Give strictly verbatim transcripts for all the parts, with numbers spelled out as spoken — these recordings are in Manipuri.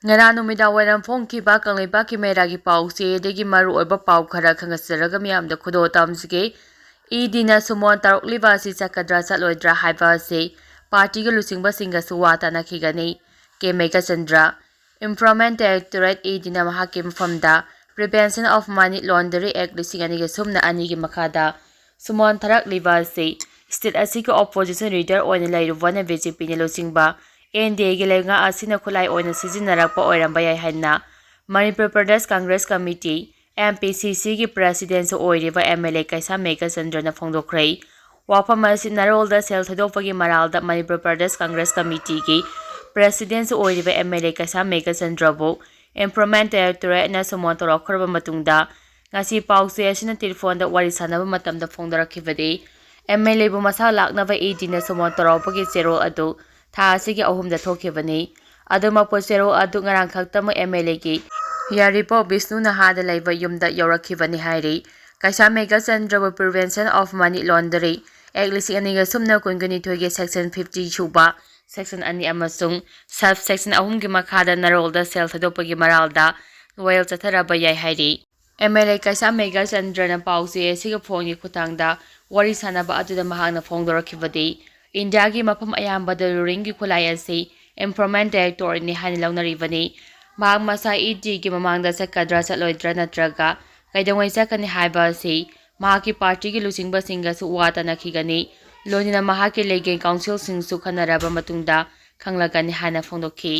ꯉꯔꯥꯡ ꯅꯨꯃꯤꯗꯥꯡ ꯋꯥꯏꯔꯝ ꯐꯣꯡꯈꯤꯕ ꯀꯪꯂꯩꯄꯥꯛꯀꯤ ꯃꯩꯔꯥꯒꯤ ꯄꯥꯎꯆꯦꯗꯒꯤ ꯃꯔꯨ ꯑꯣꯏꯕ ꯄꯥꯎ ꯈꯔ ꯈꯪꯍꯟꯖꯔꯒ ꯃꯤꯌꯥꯝꯗ ꯈꯨꯗꯣꯜ ꯇꯝꯖꯒꯦ꯫ ꯏ ꯗꯤꯅ ꯁꯨꯃꯣꯟ ꯇꯧꯔꯛꯂꯤꯕ ꯑꯁꯤ ꯆꯠꯀꯗ꯭ꯔꯥ ꯆꯠꯂꯣꯏꯗ꯭ꯔꯥ ꯍꯥꯏꯕ ꯑꯁꯤ ꯄꯥꯔꯇꯤꯒꯤ ꯂꯨꯆꯤꯡꯕꯁꯤꯡꯒꯁꯨ ꯋꯥ ꯇꯥꯅꯈꯤꯒꯅꯤ꯫ ꯀꯦ ꯃꯦꯘꯆꯟꯗ꯭ꯔ꯫ Employment Directorate ꯏ ꯗꯤꯅ ꯃꯍꯥꯛꯀꯤ ꯃꯐꯝꯗ Prevention of Money Laundering Act ꯂꯤꯁꯤꯡ ꯑꯅꯤꯒ ꯁꯨꯞꯅ ꯑꯅꯤꯒꯤ ꯃꯈꯥꯗ ꯁꯨꯃꯣꯟ ꯊꯥꯔꯛꯂꯤꯕ ꯑꯁꯤ state ꯑꯁꯤꯒꯤ opposition leader ꯑꯣꯏꯅ ꯂꯩꯔꯨꯕꯅ ꯕꯤ ꯖꯦ ꯄꯤꯅ ꯂꯨꯆꯤꯡꯕ ꯑꯦꯟ ꯗꯤ ꯑꯦꯒꯤ ꯂꯩꯉꯥꯛ ꯑꯁꯤꯅ ꯈꯨꯠꯂꯥꯏ ꯑꯣꯏꯅ ꯁꯤꯖꯤꯟꯅꯔꯛꯄ ꯑꯣꯏꯔꯝꯕ ꯌꯥꯏ ꯍꯥꯏꯅ Manipur Pradesh Congress committee, M P ꯁꯤ ꯁꯤꯒꯤ presidentꯁꯨ ꯑꯣꯏꯔꯤꯕ ꯑꯦꯝ ꯑꯦꯜ ꯑꯦ ꯀꯩꯁꯥꯝ ꯃꯦꯘꯆꯟꯗ꯭ꯔꯅ ꯐꯣꯡꯗꯣꯛꯈ꯭ꯔꯦ꯫ ꯋꯥꯐꯝ ꯑꯁꯤ ꯅꯔꯣꯜꯗ ꯁꯦꯜ ꯊꯥꯗꯣꯛꯄꯒꯤ ꯃꯔꯥꯜꯗ ꯃꯅꯤꯄꯨꯔ ꯄ꯭ꯔꯗꯦꯁ ꯀꯪꯒ꯭ꯔꯦꯁ ꯀꯃꯤꯇꯤꯒꯤ presidentꯁꯨ ꯑꯣꯏꯔꯤꯕ M L A Keisham ꯃꯦꯘꯆꯟꯗ꯭ꯔꯕꯨ Employment Directorateꯅ ꯁꯨꯃꯣꯟ ꯇꯧꯔꯛꯈ꯭ꯔꯕ ꯃꯇꯨꯡꯗ ꯉꯁꯤ ꯄꯥꯎꯆꯦ ꯑꯁꯤꯅ ꯇꯦꯂꯤꯐꯣꯟꯗ ꯋꯥꯔꯤ ꯁꯥꯟꯅꯕ ꯃꯇꯝꯗ ꯐꯣꯡꯗꯣꯔꯛꯈꯤꯕꯗꯤ ꯑꯦꯝ ꯑꯦꯜ ꯑꯦꯕꯨ ꯃꯁꯥ ꯂꯥꯛꯅꯕ ꯏ ꯗꯤꯅ ꯁꯨꯃꯣꯟ ꯇꯧꯔꯛꯄꯒꯤ ꯆꯦꯔꯣꯜ ꯑꯗꯨ ꯊꯥ ꯑꯁꯤꯒꯤ ꯑꯍꯨꯝꯗ ꯊꯣꯛꯈꯤꯕꯅꯤ꯫ ꯑꯗꯨꯃꯛꯄꯨ ꯆꯦꯔꯣꯜ ꯑꯗꯨ ꯉꯔꯥꯡ ꯈꯛꯇꯃꯛ ꯑꯦꯝ ꯑꯦꯜ ꯑꯦꯒꯤ ꯌꯥꯏꯔꯤꯄꯣꯛ ꯕꯤꯁꯅꯨ ꯅꯍꯥꯗ ꯂꯩꯕ ꯌꯨꯝꯗ ꯌꯧꯔꯛꯈꯤꯕꯅꯤ ꯍꯥꯏꯔꯤ꯫ ꯀꯩꯁꯥꯝ ꯃꯦꯘꯆꯟꯗ꯭ꯔꯕꯨ Prevention of Money Laundering Act ꯂꯤꯁꯤꯡ ꯑꯅꯤꯒ ꯁꯨꯞꯅ ꯀꯨꯟꯒ ꯅꯤꯊꯣꯏꯒꯤ section fifty ꯁꯨꯕ section ꯑꯅꯤ ꯑꯃꯁꯨꯡ sub section ꯑꯍꯨꯝꯒꯤ ꯃꯈꯥꯗ ꯅꯔꯣꯜꯗ ꯁꯦꯜ ꯊꯥꯗꯣꯛꯄꯒꯤ ꯃꯔꯥꯜꯗ ꯋꯥꯌꯦꯜ ꯆꯠꯊꯔꯕ ꯌꯥꯏ ꯍꯥꯏꯔꯤ꯫ ꯑꯦꯝ ꯑꯦꯜ ꯑꯦ ꯀꯩꯁꯥꯝ ꯃꯦꯘꯆꯟꯗ꯭ꯔꯅ ꯄꯥꯎꯆꯦ ꯑꯁꯤꯒ ꯐꯣꯟꯒꯤ ꯈꯨꯠꯊꯥꯡꯗ ꯋꯥꯔꯤ ꯁꯥꯟꯅꯕ ꯑꯗꯨꯗ ꯃꯍꯥꯛꯅ ꯐꯣꯡꯗꯣꯔꯛꯈꯤꯕꯗꯤ ꯏꯟꯗꯤꯌꯥꯒꯤ ꯃꯐꯝ ꯑꯌꯥꯝꯕꯗ ꯂꯨꯔꯤꯡꯒꯤ ꯈꯨꯠꯂꯥꯏ ꯑꯁꯤ Employment Directorateꯅꯤ ꯍꯥꯏꯅ ꯂꯧꯅꯔꯤꯕꯅꯤ꯫ ꯃꯍꯥꯛ ꯃꯁꯥ ꯏ ꯗꯤꯒꯤ ꯃꯃꯥꯡꯗ ꯆꯠꯀꯗ꯭ꯔꯥ ꯆꯠꯂꯣꯏꯗ꯭ꯔꯥ ꯅꯠꯇ꯭ꯔꯒ ꯀꯩꯗꯧꯉꯩ ꯆꯠꯀꯅꯤ ꯍꯥꯏꯕ ꯑꯁꯤ ꯃꯍꯥꯛꯀꯤ ꯄꯥꯔꯇꯤꯒꯤ ꯂꯨꯆꯤꯡꯕꯁꯤꯡꯒꯁꯨ ꯋꯥ ꯇꯥꯅꯈꯤꯒꯅꯤ꯫ ꯂꯣꯏꯅꯅ ꯃꯍꯥꯛꯀꯤ ꯂꯤꯒꯦꯜ ꯀꯥꯎꯟꯁꯤꯜꯁꯤꯡꯁꯨ ꯈꯟꯅꯔꯕ ꯃꯇꯨꯡꯗ ꯈꯪꯂꯒꯅꯤ ꯍꯥꯏꯅ ꯐꯣꯡꯗꯣꯛꯈꯤ꯫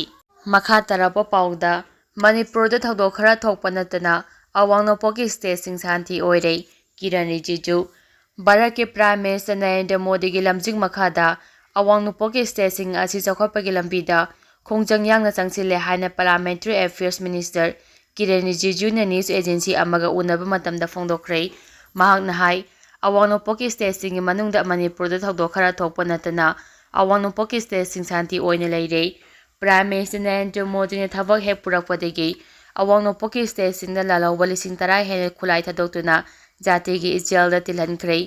ꯃꯈꯥ ꯇꯥꯔꯛꯄ ꯄꯥꯎꯗ, ꯃꯅꯤꯄꯨꯔꯗ ꯊꯧꯗꯣꯛ ꯈꯔ ꯊꯣꯛꯄ ꯅꯠꯇꯅ ꯑꯋꯥꯡ ꯅꯣꯡꯄꯣꯛꯀꯤ ꯁ꯭ꯇꯦꯠꯁꯤꯡ ꯁꯥꯟꯇꯤ ꯑꯣꯏꯔꯦ, ꯀꯤꯔꯟ ꯔꯤꯖꯤꯖꯨ꯫ ꯚꯥꯔꯠꯀꯤ ꯄ꯭ꯔꯥꯏꯝ ꯃꯤꯅꯤꯁꯇꯔ ꯅꯔꯦꯟꯗ꯭ꯔ ꯃꯣꯗꯤꯒꯤ ꯂꯝꯖꯤꯡ ꯃꯈꯥꯗ ꯑꯋꯥꯡ ꯅꯣꯡꯄꯣꯛꯀꯤ ꯁ꯭ꯇꯦꯠꯁꯤꯡ ꯑꯁꯤ ꯆꯥꯎꯈꯠꯄꯒꯤ ꯂꯝꯕꯤꯗ ꯈꯣꯡꯖꯪ ꯌꯥꯡꯅ ꯆꯪꯁꯤꯜꯂꯦ ꯍꯥꯏꯅ ꯄꯥꯔꯂꯤꯌꯥꯃꯦꯟꯇꯔꯤ ꯑꯦꯐꯤꯌꯔꯁ ꯃꯤꯅꯤꯁꯇꯔ ꯀꯤꯔꯦꯟ ꯔꯤꯖꯤꯖꯨꯅ ꯅ꯭ꯌꯨꯁ ꯑꯦꯖꯦꯟꯁꯤ ꯑꯃꯒ ꯎꯅꯕ ꯃꯇꯝꯗ ꯐꯣꯡꯗꯣꯛꯈ꯭ꯔꯦ꯫ ꯃꯍꯥꯛꯅ ꯍꯥꯏ, ꯑꯋꯥꯡ ꯅꯣꯡꯄꯣꯛꯀꯤ ꯁ꯭ꯇꯦꯠꯁꯤꯡꯒꯤ ꯃꯅꯨꯡꯗ ꯃꯅꯤꯄꯨꯔꯗ ꯊꯧꯗꯣꯛ ꯈꯔ ꯊꯣꯛꯄ ꯅꯠꯇꯅ ꯑꯋꯥꯡ ꯅꯣꯡꯄꯣꯛꯀꯤ ꯁ꯭ꯇꯦꯠꯁꯤꯡ ꯁꯥꯟꯇꯤ ꯑꯣꯏꯅ ꯂꯩꯔꯦ꯫ ꯄ꯭ꯔꯥꯏꯝ ꯃꯤꯅꯤꯁꯇꯔ ꯅꯔꯦꯟꯗ꯭ꯔ ꯃꯣꯗꯤꯅ ꯊꯕꯛ ꯍꯦꯛ ꯄꯨꯔꯛꯄꯗꯒꯤ ꯑꯋꯥꯡ ꯅꯣꯡꯄꯣꯛꯀꯤ ꯁ꯭ꯇꯦꯠꯁꯤꯡꯗ ꯂꯥꯜꯍꯧꯕ ꯂꯤꯁꯤꯡ ꯇꯔꯥ ꯍꯦꯟꯅ ꯈꯨꯠꯂꯥꯏ ꯊꯥꯗꯣꯛꯇꯨꯅ ꯖꯥꯇꯤꯒꯤ ꯏꯆꯦꯜꯗ ꯇꯤꯜꯍꯟꯈ꯭ꯔꯦ꯫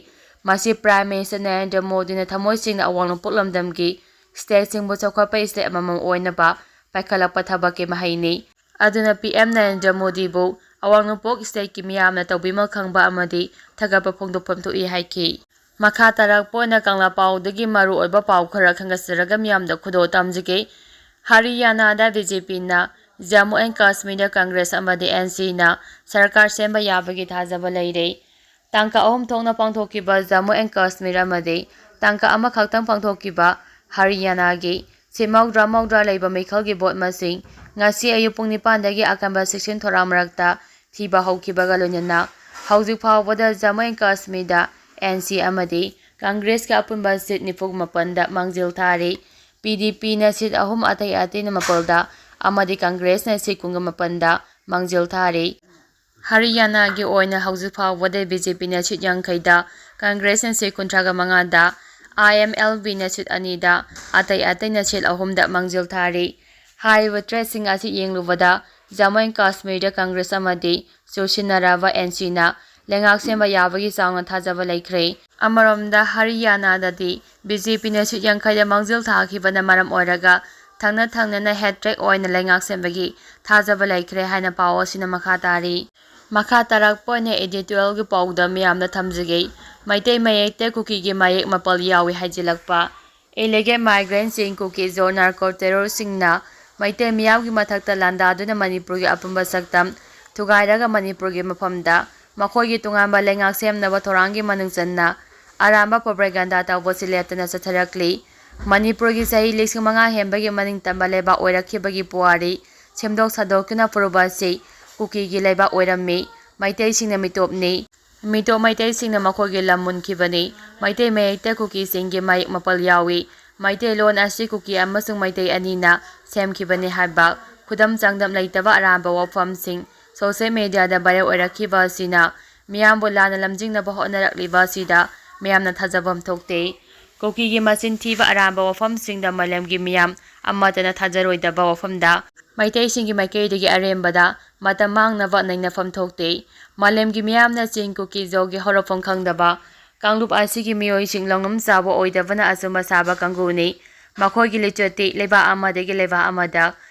ꯃꯁꯤ ꯄ꯭ꯔꯥꯏꯝ ꯃꯤꯅꯤꯁꯇꯔ ꯅꯔꯦꯟꯗ꯭ꯔ ꯃꯣꯗꯤꯅ ꯊꯃꯣꯏ ꯁꯦꯡꯅ ꯑꯋꯥꯡ ꯅꯣꯡꯄꯣꯛ ꯂꯝꯗꯝꯒꯤ ꯁ꯭ꯇꯦꯠꯁꯤꯡꯕꯨ ꯆꯥꯎꯈꯠꯄ ꯁ꯭ꯇꯦꯠ ꯑꯃꯃꯝ ꯑꯣꯏꯅꯕ ꯄꯥꯏꯈꯠꯂꯛꯄ ꯊꯕꯛꯀꯤ ꯃꯍꯩꯅꯤ꯫ ꯑꯗꯨꯅ ꯄꯤ ꯑꯦꯝ ꯅꯔꯦꯟꯗ꯭ꯔ ꯃꯣꯗꯤꯕꯨ ꯑꯋꯥꯡ ꯅꯣꯡꯄꯣꯛ ꯁ꯭ꯇꯦꯠꯀꯤ ꯃꯤꯌꯥꯝꯅ ꯇꯧꯕꯤꯃꯜ ꯈꯪꯕ ꯑꯃꯗꯤ ꯊꯥꯒꯠꯄ ꯐꯣꯡꯗꯣꯛꯐꯝ ꯊꯣꯛꯏ ꯍꯥꯏꯈꯤ꯫ ꯃꯈꯥ ꯇꯥꯔꯛꯄ ꯑꯣꯏꯅ ꯀꯪꯂꯥ ꯄꯥꯎꯗꯒꯤ ꯃꯔꯨꯑꯣꯏꯕ ꯄꯥꯎ ꯈꯔ ꯈꯟꯒꯠꯆꯔꯒ ꯃꯤꯌꯥꯝꯗ ꯈꯨꯗꯣꯜ ꯇꯝꯖꯒꯦ꯫ ꯍꯔꯤꯌꯥꯅꯥꯗ ꯕꯤ ꯖꯦ ꯄꯤꯅ ꯖꯝꯃꯨ ꯑꯦꯟ ꯀꯥꯁꯃꯤꯔꯗ ꯀꯪꯒ꯭ꯔꯦꯁ ꯑꯃꯗꯤ ꯑꯦꯟ ꯁꯤꯅ ꯁꯔꯀꯥꯔ ꯁꯦꯝꯕ ꯌꯥꯕꯒꯤ ꯊꯥꯖꯕ ꯂꯩꯔꯦ꯫ ꯇꯥꯡꯀꯛ ꯑꯍꯨꯝ ꯊꯣꯛꯅ ꯄꯥꯡꯊꯣꯛꯈꯤꯕ ꯖꯝꯃꯨ ꯑꯦꯟ ꯀꯥꯁꯃꯤꯔ ꯑꯃꯗꯤ ꯇꯥꯡꯀꯛ ꯑꯃꯈꯛꯇꯪ ꯄꯥꯡꯊꯣꯛꯈꯤꯕ ꯍꯔꯤꯌꯥꯅꯥꯒꯤ ꯁꯤꯠ ꯃꯧꯗ꯭ꯔꯥ ꯃꯧꯗ꯭ꯔꯥ ꯂꯩꯕ ꯃꯤꯈꯜꯒꯤ ꯚꯣꯠ ꯃꯁꯤꯡ ꯉꯁꯤ ꯑꯌꯨꯛ ꯄꯨꯡ ꯅꯤꯄꯥꯟꯗꯒꯤ ꯑꯀꯟꯕ ꯆꯦꯛꯁꯤꯟ ꯊꯧꯔꯥꯡ ꯃꯔꯛꯇ ꯊꯤꯕ ꯍꯧꯈꯤꯕꯒ ꯂꯣꯏꯅꯅ ꯍꯧꯖꯤꯛ ꯐꯥꯎꯕꯗ ꯖꯝꯃꯨ ꯑꯦꯟ ꯀꯥꯁꯃꯤꯔꯗ ꯑꯦꯟ ꯁꯤ ꯑꯃꯗꯤ ꯀꯪꯒ꯭ꯔꯦꯁꯀꯤ ꯑꯄꯨꯟꯕ ꯁꯤꯠ ꯅꯤꯐꯨ ꯃꯥꯄꯟꯗ ꯃꯥꯡꯖꯤꯜ ꯊꯥꯔꯤ꯫ ꯄꯤ ꯗꯤ ꯄꯤꯅ ꯁꯤꯠ ꯑꯍꯨꯝ, ꯑꯇꯩ ꯑꯇꯩꯅ ꯃꯥꯄꯜꯗ ꯑꯃꯗꯤ ꯀꯪꯒ꯭ꯔꯦꯁꯅ ꯁꯤꯠ ꯀꯨꯟꯒ ꯃꯥꯄꯟꯗ ꯃꯥꯡꯖꯤꯜ ꯊꯥꯔꯤ꯫ ꯍꯔꯤꯌꯥꯅꯥꯒꯤ ꯑꯣꯏꯅ ꯍꯧꯖꯤꯛ ꯐꯥꯎꯕꯗ ꯕꯤ ꯖꯦ ꯄꯤꯅ ꯁꯤꯠ ꯌꯥꯡꯈꯩꯗ, ꯀꯪꯒ꯭ꯔꯦꯁꯅ ꯁꯤꯠ ꯀꯨꯟꯊ꯭ꯔꯥꯒ ꯃꯉꯥꯗ, ꯑꯥꯏ ꯑꯦꯝ ꯑꯦꯜ ꯕꯤꯅ ꯁꯤꯠ ꯑꯅꯤꯗ, ꯑꯇꯩ ꯑꯇꯩꯅ ꯁꯤꯠ ꯑꯍꯨꯝꯗ ꯃꯥꯡꯖꯤꯜ ꯊꯥꯔꯤ꯫ ꯍꯥꯏꯔꯤꯕ ꯇ꯭ꯔꯦꯠꯁꯤꯡ ꯑꯁꯤ ꯌꯦꯡꯂꯨꯕꯗ ꯖꯝꯃꯨ ꯑꯦꯟ ꯀꯥꯁꯃꯤꯔꯗ ꯀꯪꯒ꯭ꯔꯦꯁ ꯑꯃꯗꯤ ꯆꯨꯁꯤꯟꯅꯔꯕ ꯑꯦꯟ ꯁꯤꯅ ꯂꯩꯉꯥꯛ ꯁꯦꯝꯕ ꯌꯥꯕꯒꯤ ꯆꯥꯎꯅ ꯊꯥꯖꯕ ꯂꯩꯈ꯭ꯔꯦ꯫ ꯑꯃꯔꯣꯝꯗ ꯍꯔꯤꯌꯥꯅꯥꯗꯗꯤ ꯕꯤ ꯖꯦ ꯄꯤꯅ ꯁꯤꯠ ꯌꯥꯡꯈꯩꯗ ꯃꯥꯡꯖꯤꯜ ꯊꯥꯈꯤꯕꯅ ꯃꯔꯝ ꯑꯣꯏꯔꯒ ꯊꯪꯅ ꯊꯪꯅꯅ ꯍꯦꯠꯇ꯭ꯔꯤꯛ ꯑꯣꯏꯅ ꯂꯩꯉꯥꯛ ꯁꯦꯝꯕꯒꯤ ꯊꯥꯖꯕ ꯂꯩꯈ꯭ꯔꯦ ꯍꯥꯏꯅ ꯄꯥꯎ ꯑꯁꯤꯅ ꯃꯈꯥ ꯇꯥꯔꯤ꯫ ꯃꯈꯥ ꯇꯥꯔꯛꯄ ꯑꯣꯏꯅ ꯏꯗꯤꯇꯣꯔꯤꯌꯦꯜꯒꯤ ꯄꯥꯎꯗ ꯃꯤꯌꯥꯝꯅ ꯊꯝꯖꯒꯦ꯫ ꯃꯩꯇꯩ ꯃꯌꯦꯛꯇ ꯀꯨꯀꯤꯒꯤ ꯃꯌꯦꯛ ꯃꯥꯄꯜ ꯌꯥꯎꯏ ꯍꯥꯏꯖꯤꯜꯂꯛꯄ꯫ Illegal migrant ꯁꯤꯡ ꯀꯨꯀꯤ ꯖꯣ ꯅꯥꯔꯀꯣ ꯇꯦꯔꯣꯔꯁꯤꯡꯅ ꯃꯩꯇꯩ ꯃꯤꯌꯥꯝꯒꯤ ꯃꯊꯛꯇ ꯂꯥꯟꯗꯥꯗꯨꯅ ꯃꯅꯤꯄꯨꯔꯒꯤ ꯑꯄꯨꯟꯕ ꯁꯛꯇꯝ ꯊꯨꯒꯥꯏꯔꯒ ꯃꯅꯤꯄꯨꯔꯒꯤ ꯃꯐꯝꯗ ꯃꯈꯣꯏꯒꯤ ꯇꯣꯉꯥꯟꯕ ꯂꯩꯉꯥꯛ ꯁꯦꯝꯅꯕ ꯊꯧꯔꯥꯡꯒꯤ ꯃꯅꯨꯡ ꯆꯟꯅ ꯑꯔꯥꯟꯕ ꯄ꯭ꯔꯣꯄꯦꯒꯥꯟꯗꯥ ꯇꯧꯕꯁꯤ ꯂꯦꯞꯇꯅ ꯆꯠꯊꯔꯛꯂꯤ꯫ ꯃꯅꯤꯄꯨꯔꯒꯤ ꯆꯍꯤ ꯂꯤꯁꯤꯡ ꯃꯉꯥ ꯍꯦꯟꯕꯒꯤ ꯃꯅꯤꯡꯇꯝꯕ ꯂꯩꯕꯥꯛ ꯑꯣꯏꯔꯛꯈꯤꯕꯒꯤ ꯄꯨꯋꯥꯔꯤ ꯁꯦꯝꯗꯣꯛ ꯁꯥꯗꯣꯛꯇꯨꯅ ꯐꯨꯔꯨꯕ ꯑꯁꯤ ꯀꯨꯀꯤꯒꯤ ꯂꯩꯕꯥꯛ ꯑꯣꯏꯔꯝꯃꯤ꯫ ꯃꯩꯇꯩꯁꯤꯡꯅ ꯃꯤꯇꯣꯞꯅꯤ꯫ ꯃꯤꯇꯣꯞ ꯃꯩꯇꯩꯁꯤꯡꯅ ꯃꯈꯣꯏꯒꯤ ꯂꯝ ꯃꯨꯟꯈꯤꯕꯅꯤ꯫ ꯃꯩꯇꯩ ꯃꯌꯦꯛꯇ ꯀꯨꯀꯤꯁꯤꯡꯒꯤ ꯃꯌꯦꯛ ꯃꯥꯄꯜ ꯌꯥꯎꯏ꯫ ꯃꯩꯇꯩꯂꯣꯟ ꯑꯁꯤ ꯀꯨꯀꯤ ꯑꯃꯁꯨꯡ ꯃꯩꯇꯩ ꯑꯅꯤꯅ ꯁꯦꯝꯈꯤꯕꯅꯤ ꯍꯥꯏꯕ ꯈꯨꯗꯝ ꯆꯥꯡꯗꯝ ꯂꯩꯇꯕ ꯑꯔꯥꯟꯕ ꯋꯥꯐꯝꯁꯤꯡ ꯁꯣꯁꯤꯌꯦꯜ ꯃꯦꯗꯤꯌꯥꯗ ꯚꯥꯏꯔꯦꯜ ꯑꯣꯏꯔꯛꯈꯤꯕ ꯑꯁꯤꯅ ꯃꯤꯌꯥꯝꯕꯨ ꯂꯥꯟꯅ ꯂꯝꯖꯤꯡꯅꯕ ꯍꯣꯠꯅꯔꯛꯂꯤꯕ ꯑꯁꯤꯗ ꯃꯤꯌꯥꯝꯅ ꯊꯥꯖꯐꯝ ꯊꯣꯛꯇꯦ꯫ ꯀꯨꯀꯤꯒꯤ ꯃꯆꯤꯟ ꯊꯤꯕ ꯑꯔꯥꯟꯕ ꯋꯥꯐꯝꯁꯤꯡꯗ ꯃꯥꯂꯦꯝꯒꯤ ꯃꯤꯌꯥꯝ ꯑꯃꯠꯇꯅ ꯊꯥꯖꯔꯣꯏꯗꯕ ꯋꯥꯐꯝꯗ ꯃꯩꯇꯩꯁꯤꯡꯒꯤ ꯃꯥꯏꯀꯩꯗꯒꯤ ꯑꯔꯦꯝꯕꯗ ꯃꯇꯝ ꯃꯥꯡꯅꯕ ꯅꯩꯅꯐꯝ ꯊꯣꯛꯇꯦ꯫ ꯃꯥꯂꯦꯝꯒꯤ ꯃꯤꯌꯥꯝꯅ ꯆꯤꯡ ꯀꯨꯀꯤ ꯖꯣꯒꯤ ꯍꯧꯔꯛꯐꯝ ꯈꯪꯗꯕ ꯀꯥꯡꯂꯨꯞ ꯑꯁꯤꯒꯤ ꯃꯤꯑꯣꯏꯁꯤꯡ ꯂꯧꯅꯝ ꯆꯥꯕ ꯑꯣꯏꯗꯕꯅ ꯑꯆꯨꯝꯕ ꯁꯥꯕ ꯀꯥꯡꯕꯨꯅꯤ꯫ ꯃꯈꯣꯏꯒꯤ ꯂꯤꯆꯠꯇꯤ ꯂꯩꯕꯥꯛ ꯑꯃꯗꯒꯤ ꯂꯩꯕꯥꯛ ꯑꯃꯗ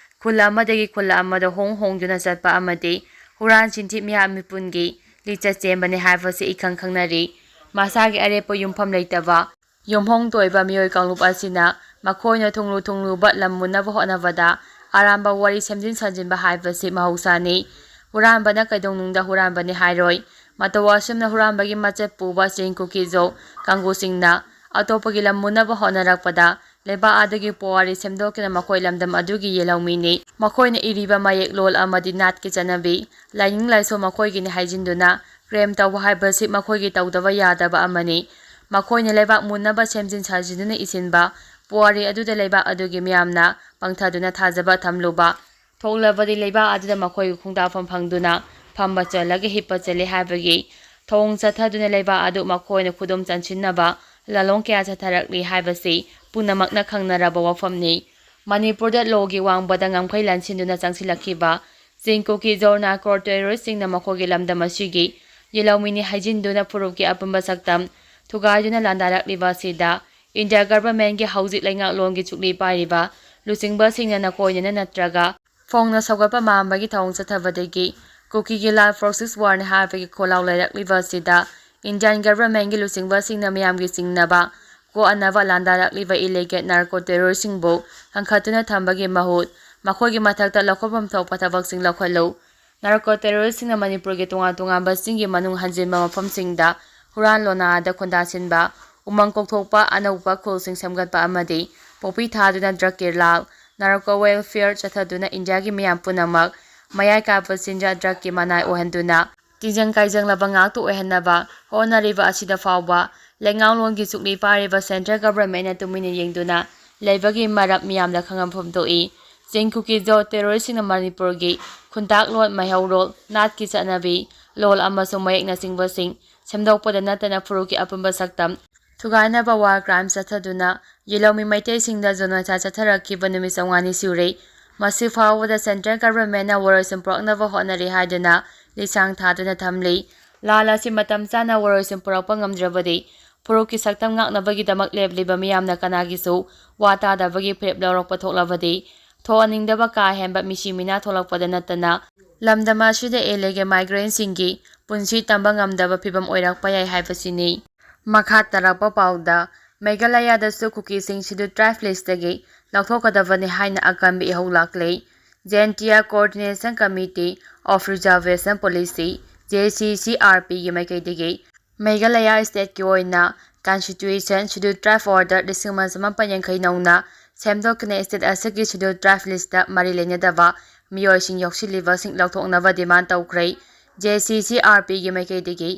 ꯈꯨꯜ ꯑꯃꯗꯒꯤ ꯈꯨꯜ ꯑꯃꯗ ꯍꯣꯡ ꯍꯣꯡꯗꯨꯅ ꯆꯠꯄ ꯑꯃꯗꯤ ꯍꯨꯔꯥꯟ ꯆꯤꯟꯊꯤ ꯃꯤꯌꯥꯝ ꯃꯤꯄꯨꯟꯒꯤ ꯂꯤꯆꯠ ꯆꯦꯟꯕꯅꯤ ꯍꯥꯏꯕꯁꯤ ꯏꯈꯪ ꯈꯪꯅꯔꯤ꯫ ꯃꯁꯥꯒꯤ ꯑꯔꯦꯞꯄ ꯌꯨꯝꯐꯝ ꯂꯩꯇꯕ, ꯌꯨꯝꯍꯣꯡꯗꯣꯏꯕ ꯃꯤꯑꯣꯏ ꯀꯥꯡꯂꯨꯞ ꯑꯁꯤꯅ ꯃꯈꯣꯏꯅ ꯊꯨꯡꯂꯨ ꯊꯨꯡꯂꯨꯕ ꯂꯝ ꯃꯨꯟꯅꯕ ꯍꯣꯠꯅꯕꯗ ꯑꯔꯥꯟꯕ ꯋꯥꯔꯤ ꯁꯦꯝꯖꯤꯟ ꯁꯥꯖꯤꯟꯕ ꯍꯥꯏꯕꯁꯤ ꯃꯍꯧꯁꯥꯅꯤ꯫ ꯍꯨꯔꯥꯟꯕꯅ ꯀꯩꯗꯧꯅꯨꯡꯗ ꯍꯨꯔꯥꯟꯕꯅꯤ ꯍꯥꯏꯔꯣꯏ꯫ ꯃꯇꯧ ꯑꯁꯨꯝꯅ ꯍꯨꯔꯥꯟꯕꯒꯤ ꯃꯆꯠ ꯄꯨꯕ ꯆꯤꯡ ꯀꯨꯀꯤꯖꯧ ꯀꯥꯡꯕꯨꯁꯤꯡꯅ ꯑꯇꯣꯞꯄꯒꯤ ꯂꯝ ꯃꯨꯟꯅꯕ ꯍꯣꯠꯅꯔꯛꯄꯗ ꯂꯩꯕꯥꯛ ꯑꯗꯨꯒꯤ ꯄꯨꯋꯥꯔꯤ ꯁꯦꯝꯗꯣꯛꯇꯨꯅ ꯃꯈꯣꯏ ꯂꯝꯗꯝ ꯑꯗꯨꯒꯤ ꯌꯦꯜꯍꯧꯃꯤꯅꯤ꯫ ꯃꯈꯣꯏꯅ ꯏꯔꯤꯕ ꯃꯌꯦꯛꯂꯣꯜ ꯑꯃꯗꯤ ꯅꯥꯠꯀꯤ ꯆꯠꯅꯕꯤ, ꯂꯥꯏꯅꯤꯡ ꯂꯥꯏꯁꯣꯟ ꯃꯈꯣꯏꯒꯤꯅꯤ ꯍꯥꯏꯖꯤꯟꯗꯨꯅ ꯀ꯭ꯔꯦꯝ ꯇꯧꯕ ꯍꯥꯏꯕꯁꯤ ꯃꯈꯣꯏꯒꯤ ꯇꯧꯗꯕ ꯌꯥꯗꯕ ꯑꯃꯅꯤ꯫ ꯃꯈꯣꯏꯅ ꯂꯩꯕꯥꯛ ꯃꯨꯟꯅꯕ ꯁꯦꯝꯖꯤꯟ ꯁꯥꯖꯤꯟꯗꯨꯅ ꯏꯁꯤꯟꯕ ꯄꯨꯋꯥꯔꯤ ꯑꯗꯨꯗ ꯂꯩꯕꯥꯛ ꯑꯗꯨꯒꯤ ꯃꯤꯌꯥꯝꯅ ꯄꯪꯊꯗꯨꯅ ꯊꯥꯖꯕ ꯊꯝꯂꯨꯕ ꯊꯣꯛꯂꯕꯗꯤ ꯂꯩꯕꯥꯛ ꯑꯗꯨꯗ ꯃꯈꯣꯏꯒꯤ ꯈꯣꯡꯗꯥꯛꯐꯝ ꯐꯪꯗꯨꯅ ꯐꯝꯕ ꯆꯠꯂꯒ ꯍꯤꯞꯄ ꯆꯠꯂꯤ ꯍꯥꯏꯕꯒꯤ ꯊꯧꯑꯣꯡ ꯆꯠꯊꯗꯨꯅ ꯂꯩꯕꯥꯛ ꯑꯗꯨ ꯃꯈꯣꯏꯅ ꯈꯨꯗꯨꯝ ꯆꯟꯁꯤꯟꯅꯕ ꯂꯥꯂꯣꯡ ꯀꯌꯥ ꯆꯠꯊꯔꯛꯂꯤ ꯍꯥꯏꯕꯁꯤ ꯄꯨꯝꯅꯃꯛꯅ ꯈꯪꯅꯔꯕ ꯋꯥꯐꯝꯅꯤ꯫ ꯃꯅꯤꯄꯨꯔꯗ ꯂꯣꯒꯤ ꯋꯥꯡꯕꯗ ꯉꯝꯈꯩ ꯂꯥꯟꯁꯤꯟꯗꯨꯅ ꯆꯪꯁꯤꯜꯂꯛꯈꯤꯕ ꯆꯤꯡ ꯀꯨꯀꯤ ꯖꯣꯔ ꯅꯥꯔꯀꯣ ꯇꯦꯔꯣꯔꯤꯁꯁꯤꯡꯅ ꯃꯈꯣꯏꯒꯤ ꯂꯝꯗꯝ ꯑꯁꯤꯒꯤ ꯌꯦꯜꯍꯧꯃꯤꯅꯤ ꯍꯥꯏꯖꯤꯟꯗꯨꯅ ꯐꯨꯔꯨꯞꯀꯤ ꯑꯄꯨꯟꯕ ꯁꯛꯇꯝ ꯊꯨꯒꯥꯏꯗꯨꯅ ꯂꯥꯟꯗꯥꯔꯛꯂꯤꯕ ꯑꯁꯤꯗ ꯏꯟꯗꯤꯌꯥ ꯒꯚꯔꯟꯃꯦꯟꯒꯤ ꯍꯧꯖꯤꯛ ꯂꯩꯉꯥꯛꯂꯣꯟꯒꯤ ꯆꯨꯛꯂꯤ ꯄꯥꯏꯔꯤꯕ ꯂꯨꯆꯤꯡꯕꯁꯤꯡꯅ ꯅꯀꯣꯏꯅꯅ ꯅꯠꯇ꯭ꯔꯒ ꯐꯣꯡꯅ ꯁꯧꯒꯠꯄ ꯃꯥꯟꯕꯒꯤ ꯊꯧꯑꯣꯡ ꯆꯠꯊꯕꯗꯒꯤ ꯀꯨꯀꯤꯒꯤ ꯂꯥꯜ ꯄ꯭ꯔꯣꯛꯁꯤꯁ ꯋꯥꯔꯅꯤ ꯍꯥꯏꯕꯒꯤ ꯈꯣꯜꯂꯥꯎ ꯂꯩꯔꯛꯂꯤꯕ ꯑꯁꯤꯗ ꯏꯟꯗꯤꯌꯥꯟ ꯒꯚꯔꯟꯃꯦꯟꯒꯤ ꯂꯨꯆꯤꯡꯕꯁꯤꯡꯅ ꯃꯤꯌꯥꯝꯒꯤ ꯆꯤꯡꯅꯕ ꯀꯣꯛꯍꯟꯅꯕ ꯂꯥꯟꯗꯥꯔꯛꯂꯤꯕ ꯏꯂꯤꯒꯦꯠ ꯅꯥꯔꯀꯣ ꯇꯦꯔꯣꯔꯤꯁꯁꯤꯡꯕꯨ ꯀꯟꯈꯠꯇꯨꯅ ꯊꯝꯕꯒꯤ ꯃꯍꯨꯠ ꯃꯈꯣꯏꯒꯤ ꯃꯊꯛꯇ ꯂꯧꯈꯠꯐꯝ ꯊꯣꯛꯄ ꯊꯕꯛꯁꯤꯡ ꯂꯧꯈꯠꯂꯨ꯫ ꯅꯥꯔꯀꯣ ꯇꯦꯔꯣꯔꯤꯁꯁꯤꯡꯅ ꯃꯅꯤꯄꯨꯔꯒꯤ ꯇꯣꯉꯥꯟ ꯇꯣꯉꯥꯟꯕ ꯆꯤꯡꯒꯤ ꯃꯅꯨꯡ ꯍꯟꯖꯤꯟꯕ ꯃꯐꯝꯁꯤꯡꯗ ꯍꯨꯔꯥꯟ ꯂꯣꯅꯥꯗ ꯈꯨꯟꯗꯥꯁꯤꯟꯕ, ꯎꯃꯪ ꯀꯣꯛꯊꯣꯛꯄ, ꯑꯅꯧꯕ ꯈꯨꯜꯁꯤꯡ ꯁꯦꯝꯒꯠꯄ ꯑꯃꯗꯤ ꯄꯣꯄꯤ ꯊꯥꯗꯨꯅ ꯗ꯭ꯔꯒꯀꯤ ꯂꯥꯜ, ꯅꯥꯔꯀꯣ ꯋꯦꯜꯐꯤꯌꯔ ꯆꯠꯊꯗꯨꯅ ꯏꯟꯗꯤꯌꯥꯒꯤ ꯃꯤꯌꯥꯝ ꯄꯨꯝꯅꯃꯛ ꯃꯌꯥꯏ ꯀꯥꯕ ꯆꯤꯟꯖꯥꯛ ꯗ꯭ꯔꯒꯀꯤ ꯃꯅꯥꯏ ꯑꯣꯏꯍꯟꯗꯨꯅ ꯇꯤꯟꯖꯪ ꯀꯥꯏꯖꯪꯂꯕ ꯉꯥꯛꯇ ꯑꯣꯏꯍꯟꯅꯕ ꯍꯣꯠꯅꯔꯤꯕ ꯑꯁꯤꯗ ꯐꯥꯎꯕ ꯂꯩꯉꯥꯛꯂꯣꯟꯒꯤ ꯆꯨꯛꯂꯤ ꯄꯥꯏꯔꯤꯕ ꯁꯦꯟꯇ꯭ꯔꯦꯜ ꯒꯚꯔꯟꯃꯦꯟꯅ ꯇꯨꯃꯤꯟꯅ ꯌꯦꯡꯗꯨꯅ ꯂꯩꯕꯒꯤ ꯃꯔꯝ ꯃꯤꯌꯥꯝꯗ ꯈꯪꯍꯟꯐꯝ ꯊꯣꯛꯏ꯫ ꯆꯤꯡ ꯀꯨꯀꯤ ꯖꯣ ꯇꯦꯔꯣꯔꯤꯁꯁꯤꯡꯅ ꯃꯅꯤꯄꯨꯔꯒꯤ ꯈꯨꯟꯇꯥꯛꯂꯣꯟ, ꯃꯩꯍꯧꯔꯣꯜ, ꯅꯥꯠꯀꯤ ꯆꯠꯅꯕꯤ, ꯂꯣꯜ ꯑꯃꯁꯨꯡ ꯃꯌꯦꯛꯅꯆꯤꯡꯕꯁꯤꯡ ꯁꯦꯝꯗꯣꯛꯄꯗ ꯅꯠꯇꯅ ꯐꯨꯔꯨꯞꯀꯤ ꯑꯄꯨꯟꯕ ꯁꯛꯇꯝ ꯊꯨꯒꯥꯏꯅꯕ ꯋꯥꯔ ꯀ꯭ꯔꯥꯏꯝ ꯆꯠꯊꯗꯨꯅ ꯌꯦꯜꯍꯧꯃꯤ ꯃꯩꯇꯩꯁꯤꯡꯗ ꯖꯦꯅꯣꯁꯥꯏꯗ ꯆꯠꯊꯔꯛꯈꯤꯕ ꯅꯨꯃꯤꯠ ꯆꯥꯝꯃꯉꯥꯅꯤ ꯁꯨꯔꯦ꯫ ꯃꯁꯤ ꯐꯥꯎꯕꯗ ꯁꯦꯟꯇ꯭ꯔꯦꯜ ꯒꯚꯔꯟꯃꯦꯟꯅ ꯋꯥꯔꯣꯏꯁꯤꯟ ꯄꯨꯔꯛꯅꯕ ꯍꯣꯠꯅꯔꯤ ꯍꯥꯏꯗꯨꯅ ꯂꯤꯁꯥꯡ ꯊꯥꯗꯨꯅ ꯊꯝꯂꯤ꯫ ꯂꯥꯜ ꯑꯁꯤ ꯃꯇꯝ ꯆꯥꯅ ꯋꯥꯔꯣꯏꯁꯤꯟ ꯄꯨꯔꯛꯄ ꯉꯝꯗ꯭ꯔꯕꯗꯤ ꯐꯨꯔꯨꯞꯀꯤ ꯁꯛꯇꯝ ꯉꯥꯛꯅꯕꯒꯤꯗꯃꯛ ꯂꯦꯞꯂꯤꯕ ꯃꯤꯌꯥꯝꯅ ꯀꯅꯥꯒꯤꯁꯨ ꯋꯥ ꯇꯥꯗꯕꯒꯤ ꯐꯤꯔꯦꯞ ꯂꯧꯔꯛꯄ ꯊꯣꯛꯂꯕꯗꯤ ꯊꯣꯛꯍꯟꯅꯤꯡꯗꯕ ꯀꯥ ꯍꯦꯟꯕ ꯃꯤꯁꯤ ꯃꯤꯅꯥ ꯊꯣꯛꯂꯛꯄꯗ ꯅꯠꯇꯅ ꯂꯝꯗꯝ ꯑꯁꯤꯗ ꯏꯂꯤꯒꯦꯜ migrantꯁꯤꯡꯒꯤ ꯄꯨꯟꯁꯤ ꯇꯝꯕ ꯉꯝꯗꯕ ꯐꯤꯕꯝ ꯑꯣꯏꯔꯛꯄ ꯌꯥꯏ ꯍꯥꯏꯕꯁꯤꯅꯤ꯫ ꯃꯈꯥ ꯇꯥꯔꯛꯄ ꯄꯥꯎꯗ, ꯃꯦꯘꯥꯂꯌꯥꯗꯁꯨ ꯀꯨꯀꯤꯁꯤꯡ Scheduled Tribe listꯇꯒꯤ ꯂꯧꯊꯣꯛꯀꯗꯕꯅꯤ ꯍꯥꯏꯅ ꯑꯀꯟꯕ ꯏꯍꯧ ꯂꯥꯛꯂꯦ꯫ Jaintia Coordination Committee of Reservation Policy, JCCRPꯒꯤ ꯃꯥꯏꯀꯩꯗꯒꯤ ꯃꯦꯘꯥꯂꯌꯥ stateꯀꯤ ꯑꯣꯏꯅ Constitution Scheduled Tribe Order ꯂꯤꯁꯤꯡ ꯑꯃ ꯆꯃꯥꯄꯟ ꯌꯥꯡꯈꯩ ꯅꯧꯅ ꯁꯦꯝꯗꯣꯛꯇꯨꯅ state ꯑꯁꯤꯒꯤ Scheduled Tribe listꯇ ꯃꯔꯤ ꯂꯩꯅꯗꯕ ꯃꯤꯑꯣꯏꯁꯤꯡ ꯌꯥꯎꯁꯤꯜꯂꯤꯕꯁꯤꯡ ꯂꯧꯊꯣꯛꯅꯕ demand ꯇꯧꯈ꯭ꯔꯦ꯫ JCCRPꯒꯤ ꯃꯥꯏꯀꯩꯗꯒꯤ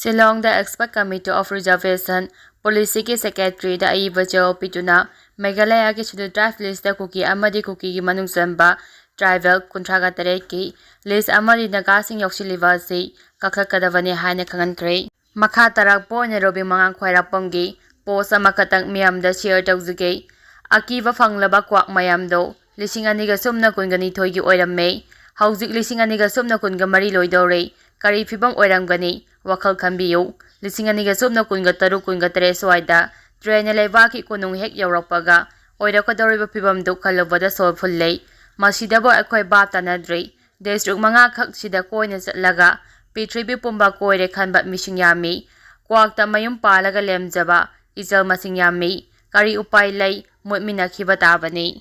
ꯁꯤꯂꯣꯡꯗ Expert Committee of Reservation Policyꯒꯤ secretaryꯗ ꯑꯏꯕ ꯆꯦꯔꯣꯜ ꯄꯤꯗꯨꯅ ꯃꯦꯘꯥꯂꯌꯥꯒꯤ Scheduled Tribe listꯇ ꯀꯨꯀꯤ ꯑꯃꯗꯤ ꯀꯨꯀꯤꯒꯤ ꯃꯅꯨꯡ ꯆꯟꯕ tribal ꯀꯨꯟꯊ꯭ꯔꯥꯒ ꯇꯔꯦꯠꯀꯤ list ꯑꯃꯗꯤ ꯅꯥꯒꯥꯁꯤꯡ ꯌꯥꯎꯁꯤꯜꯂꯤꯕ ꯑꯁꯤ ꯀꯛꯊꯠꯀꯗꯕꯅꯤ ꯍꯥꯏꯅ ꯈꯪꯍꯟꯈ꯭ꯔꯦ꯫ ꯃꯈꯥ ꯇꯥꯔꯛꯄ ꯑꯣꯏꯅ ꯔꯣꯕꯤꯡ ꯃꯉꯥꯡ ꯈ꯭ꯋꯥꯏꯔꯥꯛꯄꯝꯒꯤ post ꯑꯃꯈꯛꯇꯪ ꯃꯤꯌꯥꯝꯗ share ꯇꯧꯖꯒꯦ꯫ ꯑꯀꯤꯕ ꯐꯪꯂꯕ ꯀ꯭ꯋꯥꯛ ꯃꯌꯥꯝꯗꯣ ꯂꯤꯁꯤꯡ ꯑꯅꯤꯒ ꯁꯨꯞꯅ ꯀꯨꯟꯒ ꯅꯤꯊꯣꯏꯒꯤ ꯑꯣꯏꯔꯝꯃꯦ꯫ ꯍꯧꯖꯤꯛ ꯂꯤꯁꯤꯡ ꯑꯅꯤꯒ ꯁꯨꯞꯅ ꯀꯨꯟꯒ ꯃꯔꯤ ꯂꯣꯏꯗꯧꯔꯦ꯫ ꯀꯔꯤ ꯐꯤꯕꯝ ꯑꯣꯏꯔꯝꯒꯅꯤ? ꯋꯥꯈꯜ ꯈꯟꯕꯤꯌꯨ꯫ ꯂꯤꯁꯤꯡ ꯑꯅꯤꯒ ꯁꯨꯞꯅ ꯀꯨꯟꯒ ꯇꯔꯨꯛ, ꯀꯨꯟꯒ ꯇꯔꯦꯠ ꯁ꯭ꯋꯥꯏꯗ trainꯅ ꯂꯩꯕꯥꯛꯀꯤ ꯀꯣꯅꯨꯡ ꯍꯦꯛ ꯌꯧꯔꯛꯄꯒ ꯑꯣꯏꯔꯛꯀꯗꯧꯔꯤꯕ ꯐꯤꯕꯝꯗꯨ ꯈꯜꯂꯨꯕꯗ ꯁꯣꯔ ꯐꯨꯜꯂꯦ꯫ ꯃꯁꯤꯗꯕꯨ ꯑꯩꯈꯣꯏ ꯚꯥꯞ ꯇꯥꯅꯗ꯭ꯔꯦ꯫ District ꯃꯉꯥꯈꯛ ꯁꯤꯗ ꯀꯣꯏꯅ ꯆꯠꯂꯒ ꯄ꯭ꯔꯤꯊꯤꯕꯤ ꯄꯨꯝꯕ ꯀꯣꯏꯔꯦ ꯈꯟꯕ ꯃꯤꯁꯤꯡ ꯌꯥꯝꯃꯤ꯫ ꯀ꯭ꯋꯥꯛꯇ ꯃꯌꯨꯝ ꯄꯥꯜꯂꯒ ꯂꯦꯝꯖꯕ ꯏꯆꯜ ꯃꯁꯤꯡ ꯌꯥꯝꯃꯤ꯫ ꯀꯔꯤ ꯎꯄꯥꯏ ꯂꯩ? ꯃꯨꯠꯃꯤꯟꯅꯈꯤꯕ ꯇꯥꯕꯅꯤ꯫